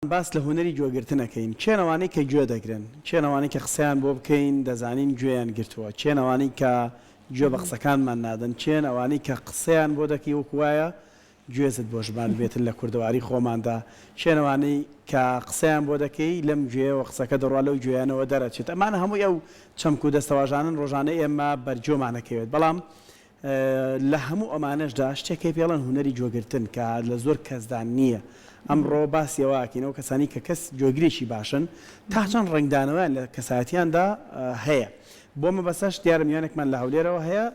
باس لە هونەری گوێگرتن ئەکەین، کێن ئەوانەی کە گوێ دەگرن؟ کێن ئەوانەی کە قسەیان بۆ بکەین دەزانین گوێیان گرتووە؟ کێن ئەوانەی کە گوێ بە قسەکانمان نادەن؟ کێن ئەوانەی کە قسەیان بۆ دەکەی وەکو وایە گوێزت بۆ ژماردبێتن لە کوردەواری خۆماندا؟ کێن ئەوانەی کە قسەیان بۆ دەکەی لەم گوێیەوە قسەکە دەڕوا لەو گوێیانەوە دەرەچێت؟ ئەمانە هەمووی ئەو چەمک و دەستەواژانەن ڕۆژانە ئێمە بەرگوێمان ئەکەوێت بەڵام لە هەموو ئەمانەشدا شتێک هەیە پێڵێن هونەری گوێگرتن کە لە زۆر کەسدا نییە. ئەمڕۆ باسی ئەوە ئەکەین ئەو کەسانەی کە کەس گوێگرێکی باشن تا چەند ڕەنگدانەوەیان لە کەسایەتیاندا هەیە. بۆ مەبەستەش دیارە میوانێکمان لە هەولێرەوە هەیە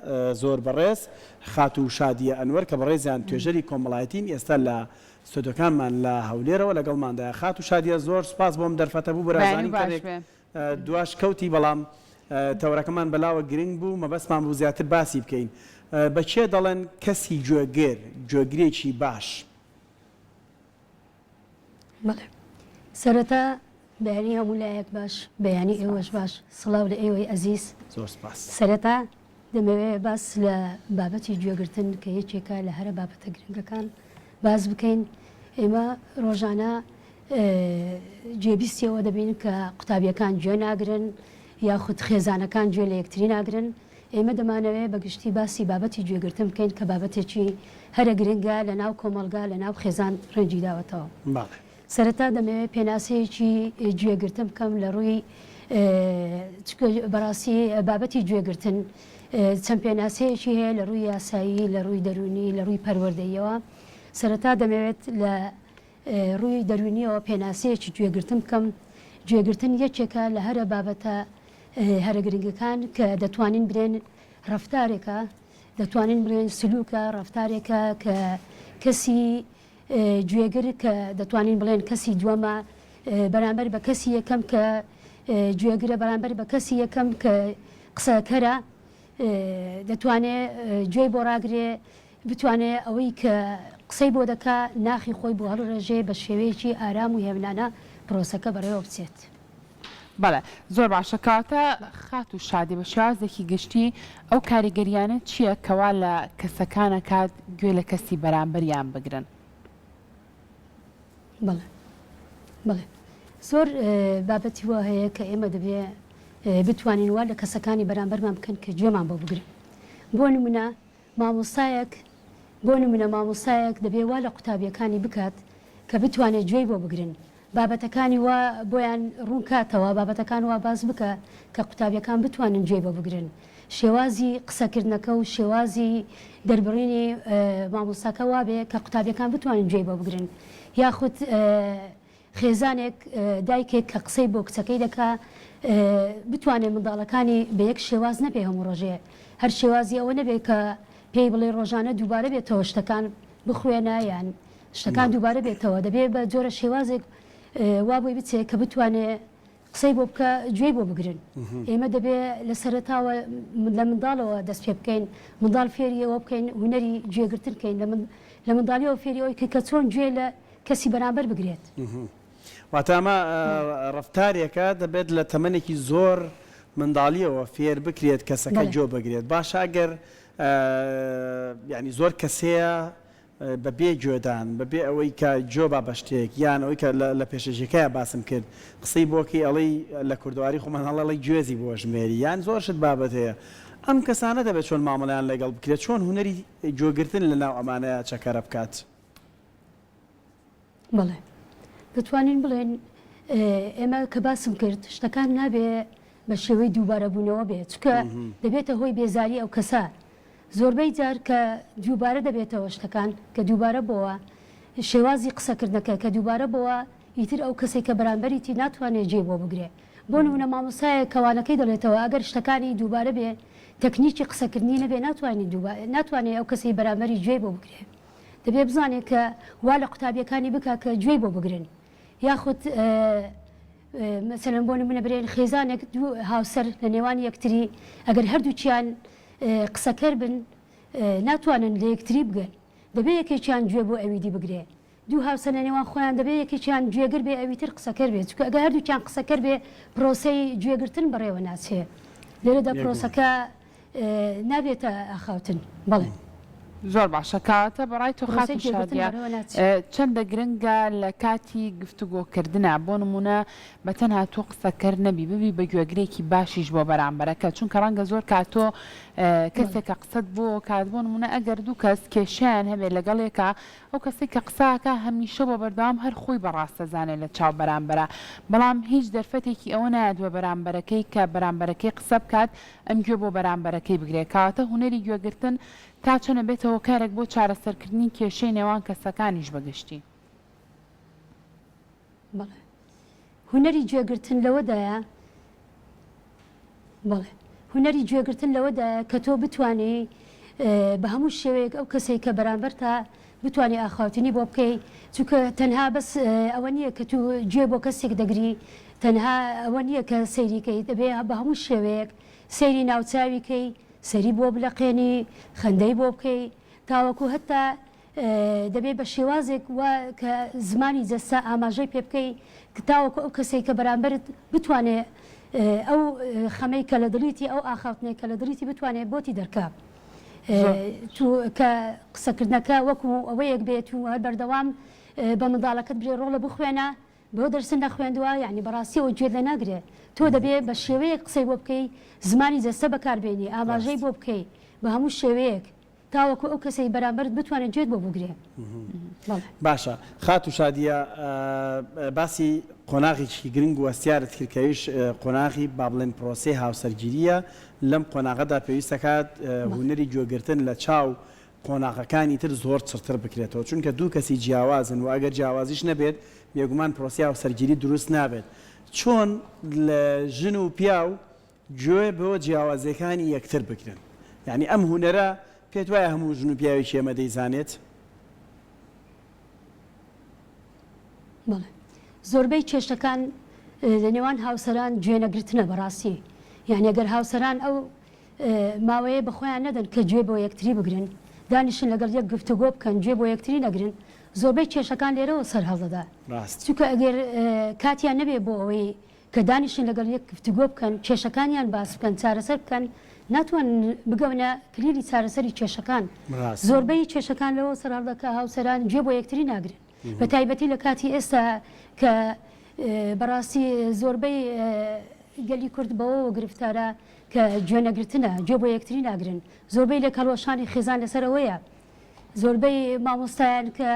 زۆر بەڕێز خاتوو شادیە ئەنوەر کە بەڕێزیان توێژەری کۆمەڵایەتین ئێستا لە ستۆدیۆکانمان لە هەولێرەوە لەگەڵماندایە. خاتوو شادیە زۆر سوپاس بۆ ئەم دەرفەتە بوو برا بەیانی زانیم باش کەمێک بێ. دواش کەوتی بەڵام تەوەرەکەمان بەلاوە گرنگ بوو مەبەستمان بوو زیاتر باسی بکەین بە کێ دەڵێن کەسی گوێگر گوێگرێکی باش؟ بەڵێ سەرەتا بەیانی هەموو لایەک باش بەیانی ئێوەش باش سڵاو لە ئێوەی ئەزیز زۆر سپاس. سەرەتا دەمەوێ باس لە بابەتی گوێگرتن کە یەکێکە لە هەرە بابەتە گرنگەکان باس بکەین ئێمە ڕۆژانە گوێبیستی ئەوە دەبین کە قوتابیەکان گوێ ناگرن یاخود خێزانەکان گوێ لە یەکتری ناگرن ئێمە دەمانەوێ بە گشتی باسی بابەتی گوێگرتن بکەین کە بابەتێکی هەرە گرنگە لە ناو کۆمەڵگا لە ناو خێزان ڕەنگی داوەتەوە. بەڵێ. سەرەتا دەمەوێت پێناسەیەکی گوێگرتن بکەم لە ڕووی چونکە بەڕاستی بابەتی گوێگرتن چەند پێناسەیەکی هەیە لە ڕووی یاسایی لە ڕووی دەروونی لە ڕووی پەروەردەییەوە سەرەتا دەمەوێت لە ڕووی دەروونیەوە پێناسەیەکی گوێگرتن بکەم گوێگرتن یەکێکە لە هەرە بابەتە هەرە گرنگەکان کە دەتوانین برێن ڕەفتارێکە دەتوانین بڵێن سلوکە ڕەفتارێکە کە کەسی گوێگر کە دەتوانین بڵێن کەسی دووەمە بەرامبەر بە کەسی یەکەم کە گوێگرە بەرامبەر بە کەسی یەکەم کە قسەکەرە دەتوانێ گوێی بۆ ڕاگرێ بتوانێ ئەوەی کە قسەی بۆ دەکا ناخی خۆی بۆ هەڵڕێژێ بە شێوەیەکی ئارام و هێمنانە پرۆسەکە بەڕێوە بچێت. بەڵێ زۆر باشە کەواتە خاتوو شادی بە شێوازێکی گشتی ئەو کاریگەریانە چییە کەوا لە کەسەکان ئەکات گوێ لە کەسی بەرامبەریان بگرن؟ بەڵێ بەڵێ زۆر بابەتی وا هەیە کە ئێمە دەبێ بتوانین وا لە کەسەکانی بەرامبەرمان بکەن کە گوێمان بۆ بگرن بۆ نمونە مامۆستایەک بۆ نمونە مامۆستایەک دەبێ وا لە قوتابیەکانی بکات کە بتوانێت گوێی بۆ بگرن بابەتەکانی وا بۆیان ڕوون کاتەوە، بابەتەکان وا باس بکە کە قوتابیەکان بتوانن گوێی بۆ بگرن. شێوازی قسەکردنەکە و شێوازی دەربڕینی مامۆستاکە وابێ کە قوتابیەکان بتوانن گوێی بۆ بگرن. یاخود خێزانێک دایکێک کە قسەی بۆ کچەکەی دەکا بتوانێ منداڵەکانی بە یەک شێواز نەبێ هەموو ڕۆژێ هەر شێوازی ئەوە نەبێ کە پێی بڵێ ڕۆژانە دووبارە بێتەوە شتەکان بخوێنە یان شتەکان دووبارە بێتەوە دەبێ بە جۆرە شێوازێک وا بۆی بچێ کە بتوانێ قسەی بۆ بکە گوێی بۆ بگرن ئێمە دەبێ لە سەرەتاوە لە منداڵەوە دەست پێ بکەین منداڵ فێری ئەوە بکەین هونەری گوێگرتن بکەین لە منداڵیەوە فێری ئەوەی کە چۆن گوێ لە کەسی بەرامبەر بگرێت. واتە ئەمە ڕەفتارێکە دەبێت لە تەمەنێکی زۆر منداڵیەوە فێر بکرێت کەسەکە گوێ بگرێت باشە ئەگەر یانی زۆر کەس هەیە بە بێ گوێدان، بە بێ ئەوەی کە گوێ با بە شتێک، یان ئەوەی کە لە پێشەکیەکەیا باسم کرد، قسەی بۆ کەی ئەڵێی لە کوردەواری خۆمان هەڵ ئەڵێی گوێزی بۆ ژمێری، یان زۆر شت بابەت هەیە. ئەم کەسانە دەبێت چۆن مامەڵەیان لەگەڵ بکرێت، چۆن هونەری گوێگرتن لە ناو ئەمانەیا چەکەرە بکات؟ بەڵێ دەتوانین بڵێین ئێمە کە باسم کرد شتەکان نابێ بە شێوەی دووبارەبوونەوە بێت چونکە دەبێتە هۆی بێزاری ئەو کەسە زۆربەی جار کە دووبارە دەبێتەوە شتەکان کە دووبارە بۆوە شێوازی قسەکردنەکە کە دووبارە بۆوە ئیتر ئەو کەسێک کە بەرامبەریتی ناتوانێت جێی بۆ بگرێ بۆ نمونە مامۆستایەک کە وانەکەی دەڵێتەوە ئەگەر شتەکانی دووبارە بێ تەکنیکی قسەکردنی نەبێ ناتوانێت ناتوانێت ئەو کەسەی بەرامبەری گوێی بۆ بگرێ دەبێ بزانێ کە وا لە قوتابیەکانی بکا کە گوێی بۆ بگرن یاخود مەسەلەن بۆ نمونە برێن خێزانێک دوو هاوسەر لە نێوان یەکتری ئەگەر هەردووکیان قسەکەر بن ناتوانن لە یەکتری بگەن دەبێ یەکێکیان گوێ بۆ ئەویدی بگرێ دوو هاوسەر لە نێوان خۆیان دەبێ یەکێکیان گوێگر بێ ئەویتر قسەکەر بێ چونکە ئەگەر هەردووکیان قسەکەر بێ پرۆسەی گوێگرتن بەڕێوە ناچێ لێرەدا پرۆسەکە نابێتە ئاخاوتن بەڵێ. زۆر باشە کەواتە بەڕای تۆ پرۆسەی خاتوو گوێگرتن شادیە بەڕێوە ناچێ. چەندە گرنگە لە کاتی گفتوگۆ کردنا بۆ نموونە بە تەنها تۆ قسەکەر نەبی ببی بە گوێگرێکی باشیش بۆ بەرامبەرەکە چونکە ڕەنگە زۆر کات تۆ کەسێک کە قسەت بۆ کات بۆ نموونە ئەگەر دوو کەس کێشەیان هەبێ لەگەڵ یەکا ئەو کەسەی کە قسە ئەکا هەمیشە بۆ بەردەوام هەر خۆی بە ڕاست ئەزانێ لە چاو بەرامبەرا بەڵام هیچ دەرفەتێکی ئەوە نایات بە بەرامبەرەکەی کە بەرامبەرەکەی قسە بکات ئەم گوێ بۆ بەرامبەرەکەی بگرێ کەواتە هونەری گوێگرتن تا چەند ئەبێتە هۆکارێک بۆ چارەسەرکردنی کێشەی نێوان کەسەکانیش بە گشتی؟ بەڵێ هونەری گوێگرتن لەوەدایە بەڵێ هونەری گوێگرتن لەوەدایە کە تۆ بتوانی بە هەموو شێوەیەک ئەو کەسێک کە بەرامبەرتە بتوانی ئاخاوتنی بۆ بکەی چونکە تەنها بەس ئەوە نییە کە تو گوێ بۆ کەسێک دەگری تەنها ئەوە نییە کە سەیری کەی دەبێ بە هەموو شێوەیەک سەیری ناوچاوی کەی سەری بۆ بلەقێنی خەندەی بۆ بکەی تاوەکو هەتا دەبێ بە شێوازێک وا کە زمانی جەستە ئاماژەی پێ بکەی تاوەکو ئەو کەسەی کە بەرامبەرت بتوانێ ئەو خەمەی کە لە دڵیتی ئەو ئاخاوتنەی کە لە دڵیتی بتوانێ بۆتی دەرکا تو کە قسەکردنەکە وەکو ئەوەیەک بێت و هەر بەردەوام بە منداڵەکەت برێ ڕۆڵە بخوێنە بۆ دەرست نەخوێندوە یانی بەڕاستی ئەوە گوێت لێ ناگرێ تۆ دەبێ بە شێوەیەک قسەی بۆ بکەی زمانی جەستە بەکار بێنی ئاماژەی بۆ بکەی بە هەموو شێوەیەک تاوەکو ئەو کەسەی بەرامبەرت بتوانێت گوێت بۆ بگرێ. بەڵێ. باشە خاتوو شادیە باسی قۆناغێکی گرنگ و هەستیارت کرد کە ئەویش قۆناغی با بڵێن پرۆسەی هاوسەرگیرییە، لەم قۆناغەدا پێویست دەکات هونەری گوێگرتن لە چاو قۆناغەکانی تر زۆر چڕتر بکرێتەوە چونکە دوو کەسی جیاوازن و ئەگەر جیاوازیش نەبێت بێگومان پرۆسەی هاوسەرگیری دروست نابێت چۆن ژن و پیاو گوێ بۆ جیاوازیەکانی یەکتر بگرن یانی ئەم هونەرە پێت وایە هەموو ژن و پیاوێکی ئێمە دەیزانێت؟ بەڵێ زۆربەی کێشەکان لە نێوان هاوسەران گوێ نەگرتنە بەڕاستی یانی ئەگەر هاوسەران ئەو ماوەیە بە خۆیان نەدەن کە گوێ بۆ یەکتری بگرن دانیشن لەگەڵ یەک گفتوگۆ بکەن گوێ بۆ یەکتری نەگرن زۆربەی کێشەکان لێرەوە سەر هەڵدەدا چونکە ئەگەر کاتیان نەبێ بۆ ئەوەی کە دانیشن لەگەڵ یەک گفتوگۆ بکەن، کێشەکانیان باس بکەن، چارەسەر بکەن، ناتوانن بگەونە کلیلی چارەسەری کێشەکان. زۆربەی کێشەکان لەوە سەرهەڵدا کە هاوسەران گوێ بۆ یەکتری ناگرن. بە تایبەتی لە کاتی ئێستا کە بەڕاستی زۆربەی گەلی کورد بەوەوە گرفتارە کە گوێنەگرتنە، گوێ بۆ یەکتری ناگرن. زۆربەی لێکهەڵوەشانی خێزان لەسەر ئەوەیە. زۆربەی مامۆستایان کە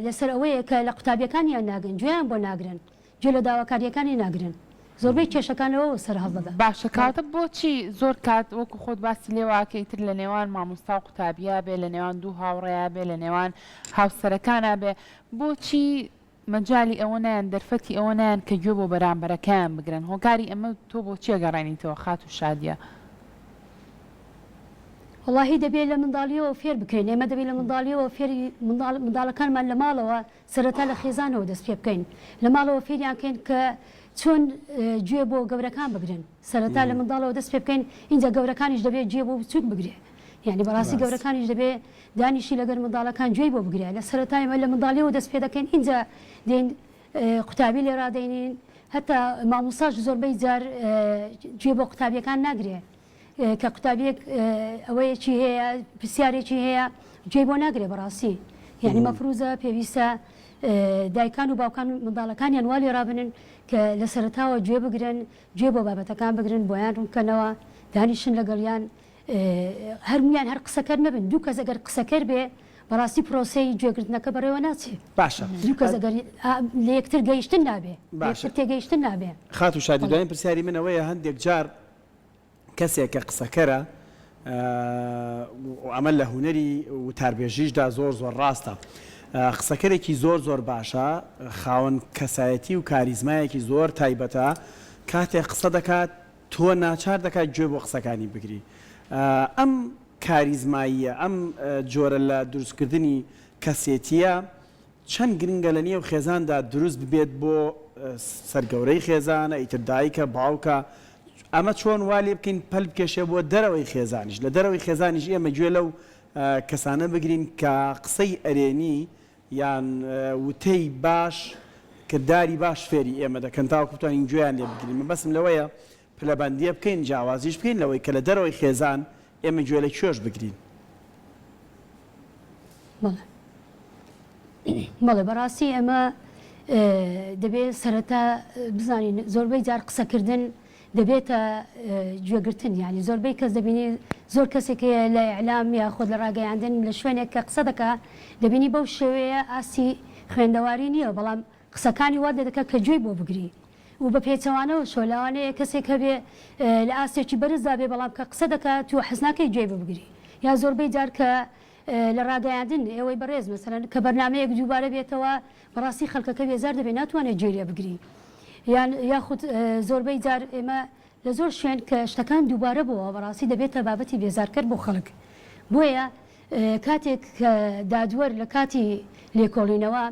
لەسەر ئەوەیە کە لە قوتابیەکانیان ناگەن، گوێیان بۆ ناگرن، گوێ لە داواکارییەکانی ناگرن، زۆربەی کێشەکان لەوەوە سەرهەڵدەدا. باشە کەواتە بۆچی زۆر کات وەکو خۆت باسی لێوە ئەکەی ئیتر لە نێوان مامۆستا و قوتابیا بێ لە نێوان دوو هاوڕێیا بێ لە نێوان هاوسەرەکانا بێ بۆچی مەجالی ئەوە نایەن دەرفەتی ئەوە نایەن کە گوێ بۆ بەرامبەرەکەیان بگرن هۆکاری ئەمە تۆ بۆچی ئەگەڕێنیتەوە خاتوو شادیە؟ وەڵاهی دەبێ لە منداڵیەوە فێر بکرێن ئێمە دەبێ لە منداڵیەوە فێری منداڵ منداڵەکانمان لە ماڵەوە سەرەتا لە خێزانەوە دەست پێ بکەین لە ماڵەوە فێریان کەین کە چۆن گوێ بۆ گەورەکان بگرن سەرەتا لە منداڵەوە دەست پێ بکەین ئینجا گەورەکانیش دەبێ گوێ بۆ بچوک بگرێ یعنی بەڕاستی گەورەکانیش دەبێ دانیشی لەگەر منداڵەکان گوێی بۆ بگرێ لە سەرەتای لە منداڵیەوە دەست پێ دەکەین ئینجا دێین قوتابی لێ ڕادەینین هەتا مامۆستاش زۆربەی جار گوێ بۆ قوتابیەکان ناگرێ کە قوتابیەک ئەوەیەکی هەیە پرسیارێکی هەیە گوێی بۆ ناگرێ بەڕاستی یعنی مەفروزە پێویستە دایکان و باوکان منداڵەکانیان وا لێ ڕابنن کە لە سەرەتاوە گوێ بگرن گوێ بۆ بابەتەکان بگرن بۆیان ڕوونکەنەوە دانیشن لەگەڵیان هەرموویان هەر قسەکەر نەبن دوو کەس ئەگەر قسەکەر بێ بەڕاستی پرۆسەی گوێگرتنەکە بەڕێوە ناچێ باشە دوو کەس ئەگەر لە یەکتر گەیشتن نابێ باشە یەکتر تێگەیشتن نابێ خاتوو شادی دوایین پرسیاری من ئەوەیە هەندێک جار کەسێک کە قسەکەرە و ئەمە لە هونەری وتاربێژیشدا زۆر زۆر ڕاستە قسەکەرێکی زۆر زۆر باشە خاوەن کەسایەتی و کاریزمایەکی زۆر تایبەتە کاتێک قسە دەکات تۆ ناچار دەکات گوێ بۆ قسەکانی بگری. ئەم کاریزماییە، ئەم جۆرە لە دروستکردنی کەسێتییە چەند گرنگە لە نێو خێزاندا دروست ببێت بۆ سەرگەورەی خێزانە، ئیتر دایکە، باوکە، ئەمە چۆن وا لێ بکەین پەل بکێشێ بۆ دەرەوەی خێزانیش، لە دەرەوەی خێزانیش ئێمە گوێ لەو کەسانە بگرین کە قسەی ئەرێنی یان وتەی باش کرداری باش فێری ئێمە دەکەن تاوەکو بتوانین گوێیان لێ بگرین مەبەستم لەوەیە پلەبەندیە بکەین جیاوازیش بکەین لەوەی کە لە دەرەوەی خێزان ئێمە گوێ لە کوێش بگرین. بەڵێ بەڵێ بەڕاستی ئێمە دەبێ سەرەتا بزانین زۆربەی جار قسەکردن دەبێتە گوێگرتن یانی زۆربەی کەس دەبینی زۆر کەسێک هەیە لە ئیعلام یاخود لە ڕاگەیاندن لە شوێنێک کە قسە دەکا دەبینی بەو شێوەیە ئاستی خوێندەواری نییە بەڵام قسەکانی وا دەکا کە گوێی بۆ بگری و بە پێچەوانەوەشەوە لەوانەیە کەسێک هەبێ لە ئاستێکی بەرزدا بێ بەڵام کە قسە دەکا تۆ حەز ناکەی گوێی بۆ بگری یا زۆربەی جار کە لە ڕاگەیاندن ئێوەی بەڕێز مەسەلەن کە بەرنامەیەک دووبارە بێتەوە بەڕاستی خەڵکەکە بێزار دەبێت ناتوانێت گوێی لێ بگری یان یاخود زۆربەی جار ئێمە لە زۆر شوێن کە شتەکان دووبارە بۆوە بەڕاستی دەبێتە بابەتی بێزارکەر بۆ خەڵک بۆیە کاتێک کە دادوەر لە کاتی لێکۆڵینەوە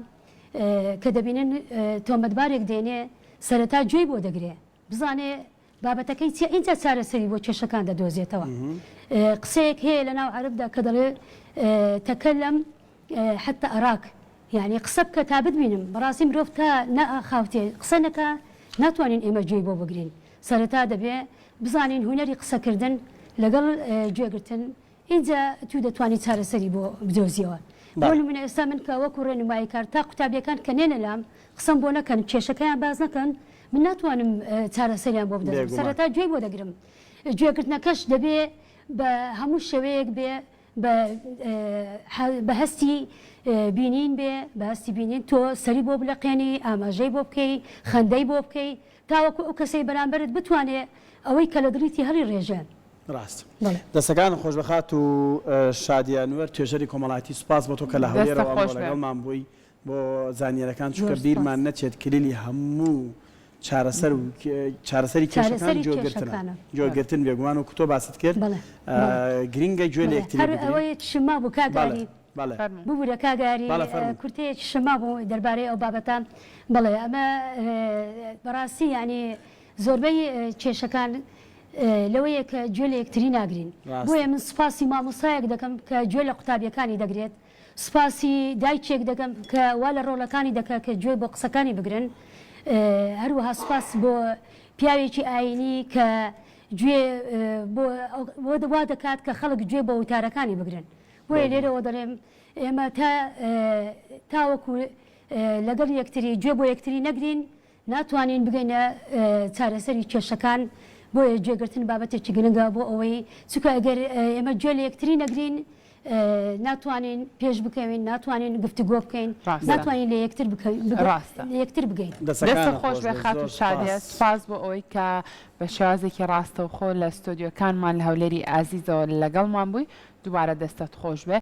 کە دەبینن تۆمەتبارێک دێنێ سەرەتا گوێی بۆ دەگرێ بزانێ بابەتەکەی چیە ئینجا چارەسەری بۆ کێشەکان دەدۆزێتەوە. قسەیەک هەیە لەناو عەرەبدا کە دەڵێ تکلم حتی اراک یانی قسە بکە تا بتبینم بەڕاستی مرۆڤ تا نەئاخاوتێ قسە نەکا ناتوانین ئێمە گوێی بۆ بگرین سەرەتا دەبێ بزانین هونەری قسەکردن لەگەڵ گوێگرتن ئینجا تو دەتوانی چارەسەری بۆ بدۆزیەوە. بۆ نمونە ئێستا من کە وەکو ڕێنماییکار تا قوتابیەکان کە نێنە لام قسەم بۆ نەکەن کێشەکەیان باس نەکەن من ناتوانم چارەسەریان بۆ بدەم سەرەتا گوێی بۆ دەگرم گوێگرتنەکەش دەبێ بە هەموو شێوەیەک بێ بە هەستی بینین بێ بە هەستی بینین تۆ سەری بۆ بلەقێنی ئاماژەی بۆ بکەی خەندەی بۆ بکەی تاوەکو ئەو کەسەی بەرامبەرت بتوانێ ئەوەی کە لە دڵیتی هەڵیڕێژێ. ڕاستە. دەستەکانت خۆش بێ خاتوو شادیە ئەنوەر توێژەری کۆمەڵایەتی سوپاس بۆ تۆ کە لە هەولێرەوە ئەمڕۆ لەگەڵمان بووی بۆ زانیاریەکان چونکە بیرمان نەچێت کلیلی هەموو چارەسەر و چارەسەری کێشەکان گوێگرتنە گوێگرتن بێگومان وەکو تۆ باست کرد گرینگە گوێ لە یەکتری بگرین. هەر ئەوەیەکیشم مابوو کاک ئاری ببورە کاک ئاری کورتەیەکیشم مابوو دەربارەی ئەو بابەتە بەڵێ ئەمە بەڕاستی یانی زۆربەی کێشەکان لەوەیە کە گوێ لە یەکتری ناگرین. بۆیە من سوپاسی مامۆستایەک دەکەم کە گوێ لە قوتابیەکانی دەگرێت، سوپاسی دایکێک دەکەم کە وا لە ڕۆڵەکانی دەکات کە گوێ بۆ قسەکانی بگرن، هەروەها سوپاس بۆ پیاوێکی ئایینی کە گوێ بۆ وا دەکات کە خەڵک گوێ بۆ وتارەکانی بگرن. بۆیە لێرەوە دەڵێم ئێمە تا تاوەکو لەگەڵ یەکتری گوێ بۆ یەکتری نەگرین ناتوانین بگەینە چارەسەری کێشەکان، بۆیە گوێگرتن بابەتێکی گرنگە بۆ ئەوەی چونکە ئەگەر ئێمە گوێ لە یەکتری نەگرین ناتوانین پێش بکەوین، ناتوانین گفتوگۆ بکەین، ناتوانین لە یەکتر لە یەکتر بگەین. دەستت خۆش بێ خاتوو شادیە، سوپاس بۆ ئەوەی کە بە شێوازێکی ڕاستەوخۆ لە ستۆدیۆکانمان لە هەولێری ئازیزەوە لەگەڵمان بووی، دووبارە دەستت خۆش بێ.